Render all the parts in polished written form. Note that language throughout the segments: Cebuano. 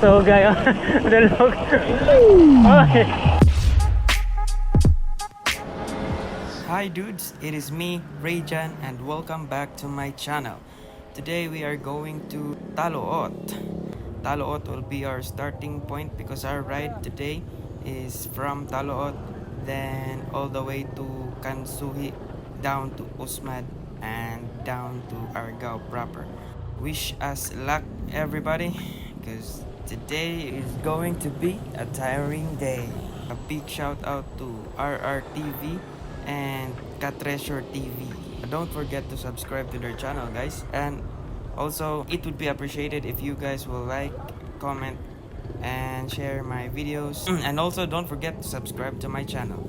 Kusog ayo. Dalog. Oy. Hi dudes, it is me, Rayjan, and welcome back to my channel. Today we are going to Taluot. Taluot will be our starting point because our ride today is from Taluot, then all the way to Kansuhi, down to Usmad, and down to Argao proper. Wish us luck, everybody, because today is going to be a tiring day. A big shout out to RRTV and Katreasure TV. Don't forget to subscribe to their channel, guys. And also, it would be appreciated if you guys will like, comment, and share my videos. And also, don't forget to subscribe to my channel.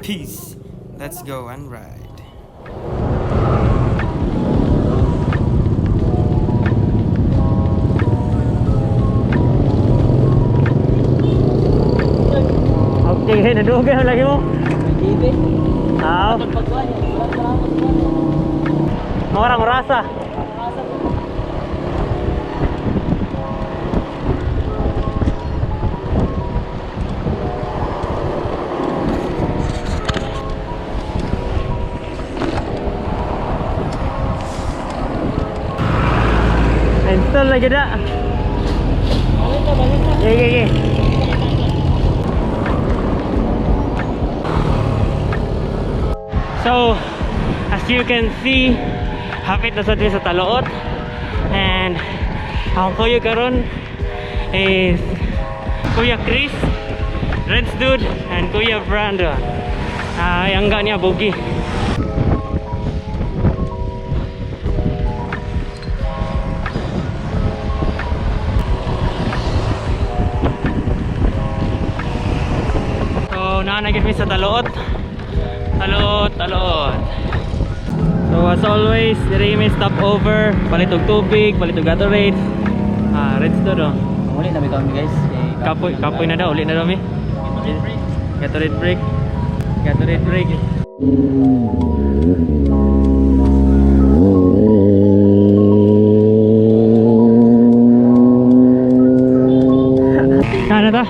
Peace. Let's go and ride. Okay, nadugay lagi mo. Ah. Orang rasa. Install lagi dah. Okay. So, as you can see, hapit na sad mi sa Taluot. And ang kuya karon is Kuya Chris, Reds Dude, and Kuya Brandon. Ay, ang niya, Bugi. So, naanagin mi sa Taluot. Taluot, Taluot. So as always, diri may stop over, palit og tubig, palit og Gatorade. Ah, Reds to do. Uli na kami, guys. Kapoy, kapoy na daw, uli na daw mi. Gatorade break. Gatorade break. Kana ta?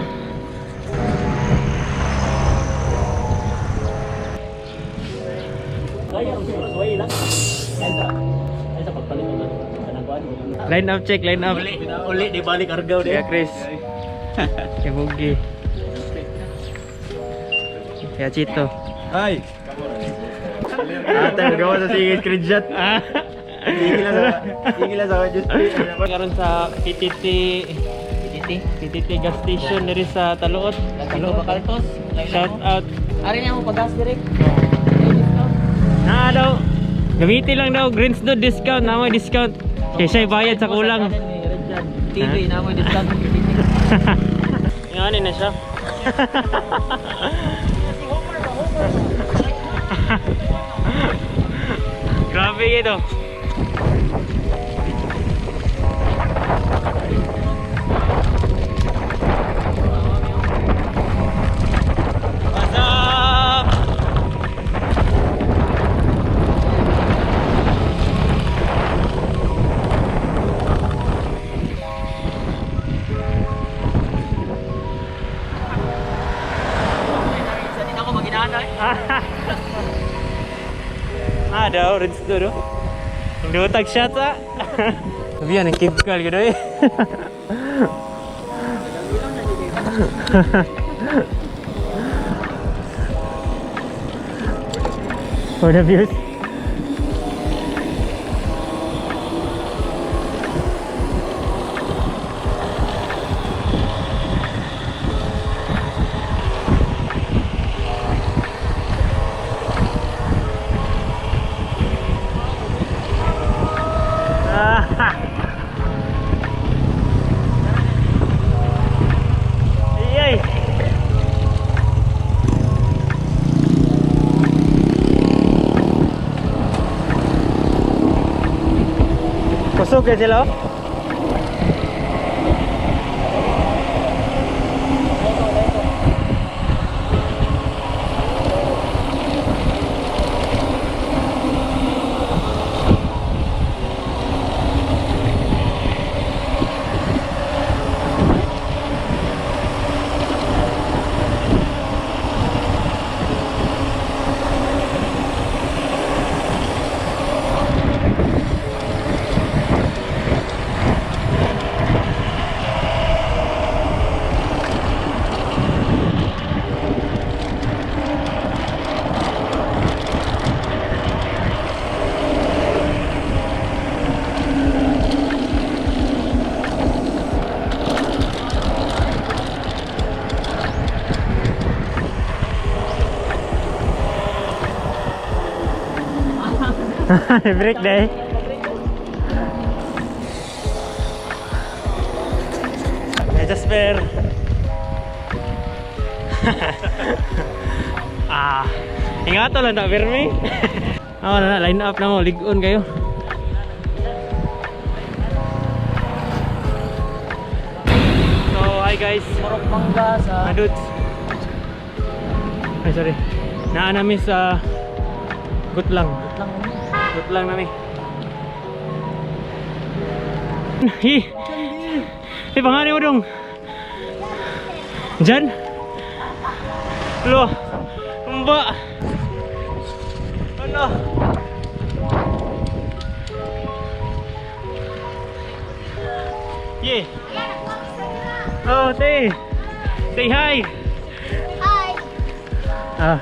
Line up check, line up. Uli di balik Argao Kuya Chris. Kuya Bugi. Kuya Chito. Hi. Ate, magawa sa sige screenshot. Ah. Sige lang sa just. Karon sa PTT PTT. PTT gas station diri sa Taluot. Taluot Bakaltos. Shout out. Ari niya mo pagas direct. Na daw. Gamitin lang daw Greens do discount, na may discount. Kay siya bayad sa kulang. TV na mo discount ng PTT. Ngani na siya. Grabe ito. What's up? Sa din ako maginana. Ah, daw, Reds do do. Ang dutag shot ah. Sabi yan, ang keep call gano'n eh. For the views. Ah. Ay, ay. Kusog ka sila, oh. Break day. Hey, Jasper. Ah, ingato lang na pirmi. Ah, na line up na mo, ligon kayo. So, hi guys. Purok mangga sa Mga dudes. Ay, sorry. Naa nami sa Gutlang. lang. Gutlang nami. Hi. Hi, pangani mo dong. Diyan? Lo. Mba. Ano? Yeah. Oh, te. Say hi. Hi. Ah.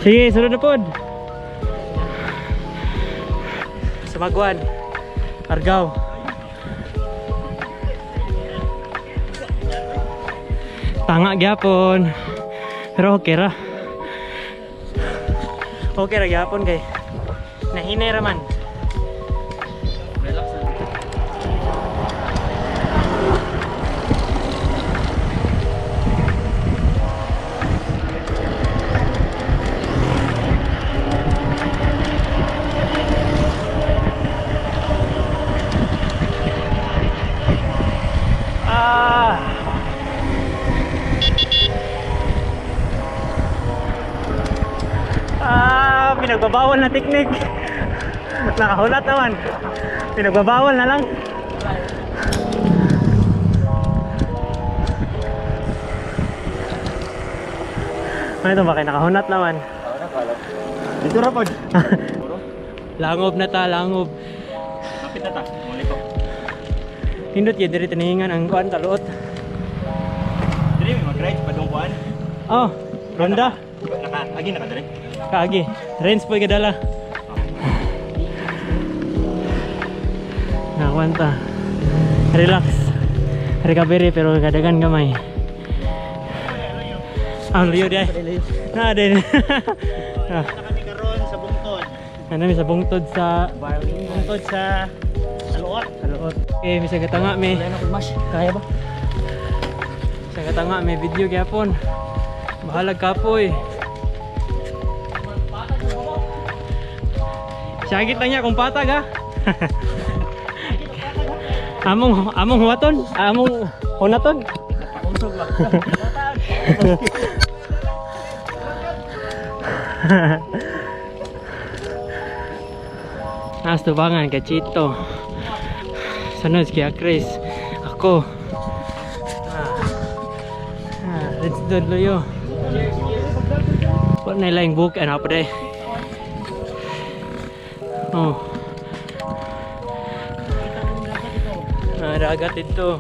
Sige, sunod na pod. Sumagwan. Argaw. Tanga gyapon. Pero okay ra. Okay ra gyapon kay. Nahinay ra man. Relax na. Ah. Ah, pinagbabawal na teknik. Nakahulat naman. Pinagbabawal na lang. Ano ito ba kayo? Nakahunat naman. Dito ra pod. Langob na ta, langob. Kapit na ta. Muli ko. Hindot yun, diri tiningan ang kuan taluot. Diri may mag-ride padung kuan. Oh, ronda. Naka agi naka diri. Kaagi, range po ikadala. Nakwanta. Relax. Recovery pero kadagan gamay. Ah, luyo di ay. Na din. Ah, Kami karon sa bungtod. Ano mi sa bungtod sa Bungtod sa Taluot. Taluot. Okay, mi sa katanga mi. Wala na akong mash. Kaya ba? Sa katanga may video gyapon. Bahalag kapoy. Syagit lang niya kung patag ha. Among among huwaton, among hunaton. Unsog ba? Nas tubangan kay Chito. Sunod kay Chris. Ako. Ah. Ah, let's do luyo. Wa na ilang book ano pa day. Oh. Ah, dagat ito.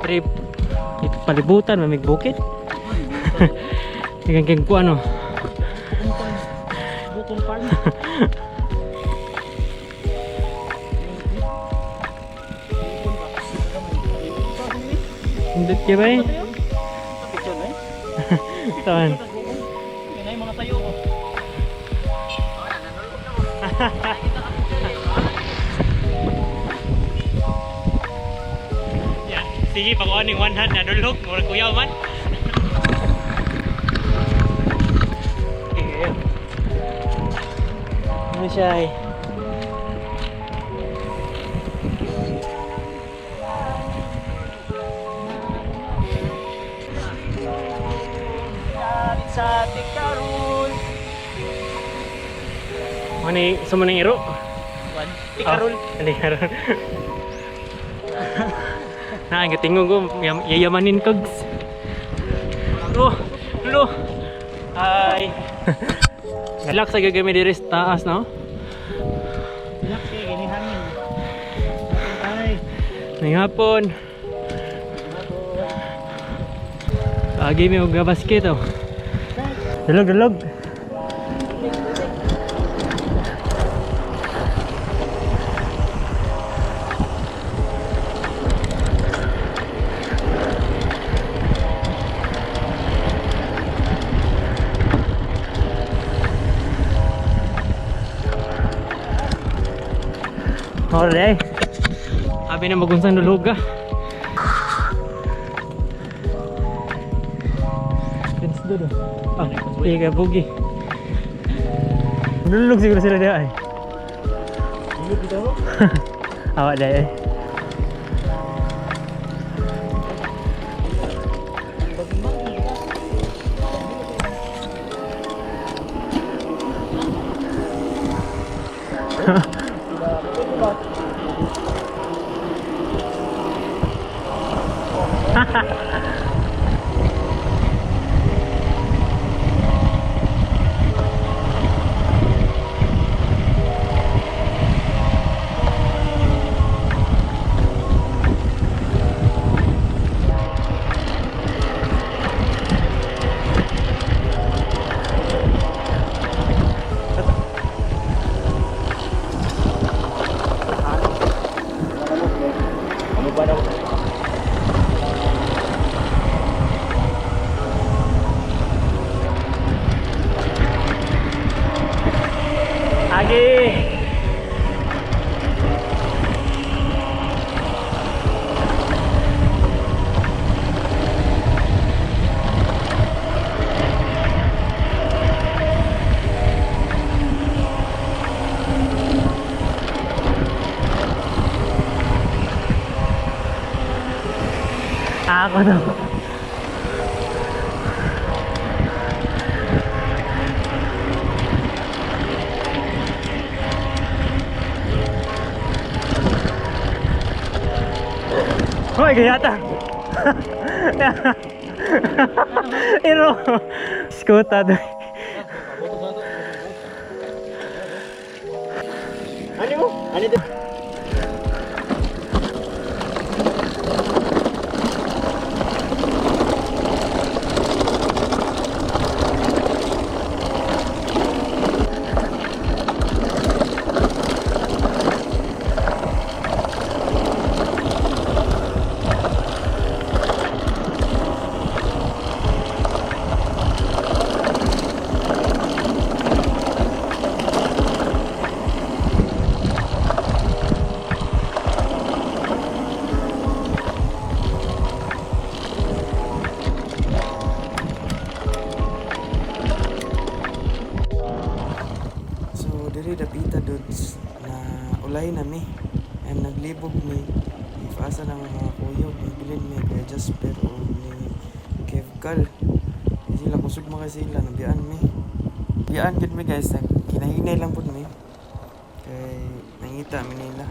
Trip. Palibutan mamig bukid. Hanggang kang kuano. Bukong farm. Hindot ka ba eh? Saan? Yan ay mga tayo ko. Yeah. Sige, pag ning one hand na dulog, murag kuyaw man. Okay, kayo. Ano siya eh? Sa Tikarul. Ano yung sumunang iro? Wan. Tikarul. Oh, hindi karon. Na, ang tingog ko, yayamanin kogs. Lo, lo. Hi. Relax sa gagamit diri sa taas, no? Relax kay gini hangin. Ay. Ngayong hapon. Lagi may og basket oh. Dalog, dalog. Alright. Abi na magunsang duluga. Prince Dudo. Ah, di ka bugi. Dulog siguro sila diha ay. Awa dai ay. Ano ba na? Agi. Ako to. Hoy, gayata. Iro. Skuta doy. Ano mo? Ano ito? So diri dapita dudes na ulay na mi and naglibog mi if asa na mga kuyog nagbilin mi kay Jasper o ni Kev Cal. Di sila kusog mga sila nabiyaan mi. Biyaan gid mi guys, kinahinay lang pud mi. Kay nangita mi nila.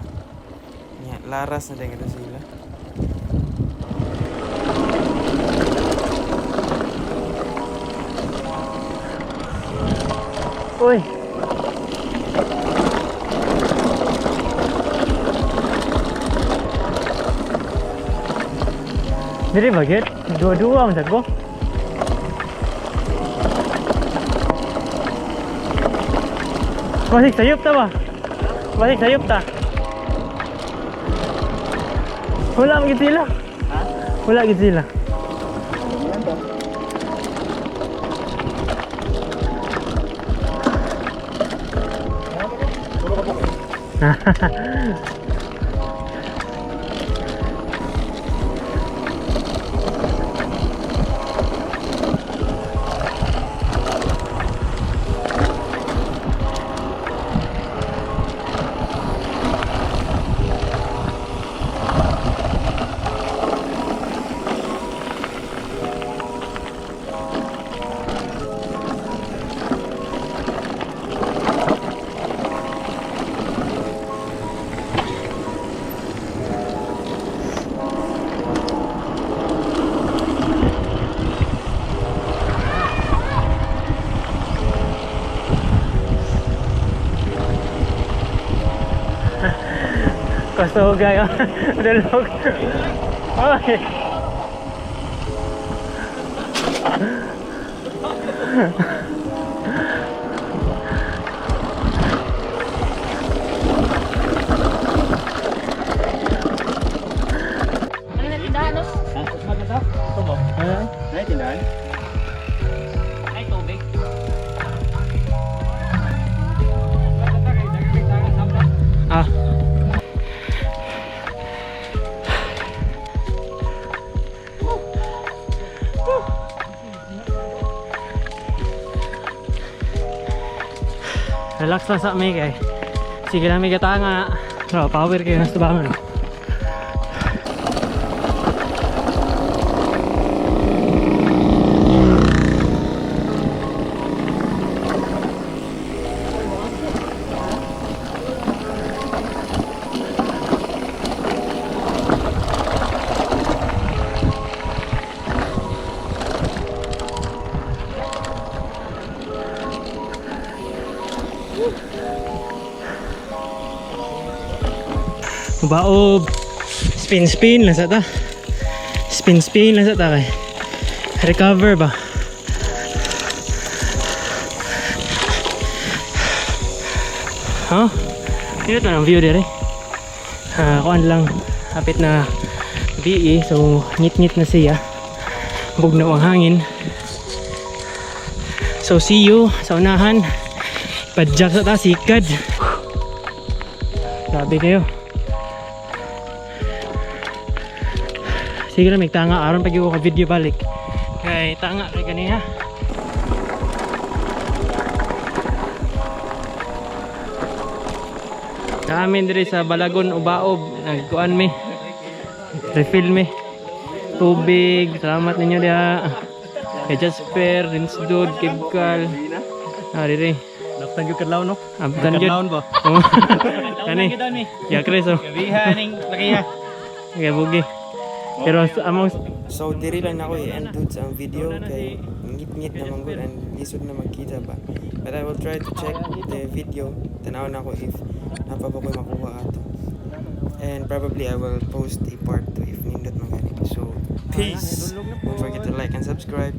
Nya laras na din sila. Uy. Diri ba git? Dua-dua man sad ko. Basig sayop ta ba? Basig sayop ta. Wala man gid sila. Wala gid sila. Kusog kayo. Dulog. Oy. Ano na tindahan, no? Ha? Ito ba? Ay, tindahan? Ay, tubig. Ah. Relax lang sa mi kay sige lang mi gatanga. Pero power kayo nasa tubangan. Baob. Spin spin lang sa ta. Spin spin lang sa ta kay. Recover ba? Huh? Dito na ang view dire. Ah, kuan lang hapit na BE, so ngit-ngit na siya. Bugnaw ang hangin. So see you sa unahan. Padjak sa ta sikad. Grabe kayo. Sige lang, may tanga aron pag ka video balik. Kay tanga kay ganiha. Kami diri sa Balagon Ubaob, nagkuan mi. Refill mi. Tubig, salamat ninyo diha. Kay Jasper, Rinsdod, Kibkal. Ah, diri. Naptan gyud kadlaw, no? Abtan gyud. Kadlawon ba? Oo. Kani. Ya Chris oh. Gabiha ning lakiha. Kay bugi. Pero sa among So diri lang nako i-end, dudes, ang video kay ngit-ngit na manggod and lisod na magkita ba. But I will try to check the video. Tanaw na ko if napa ba ko'y makuha ato. And probably I will post a part 2 if nindot man gani. So peace. Don't forget to like and subscribe.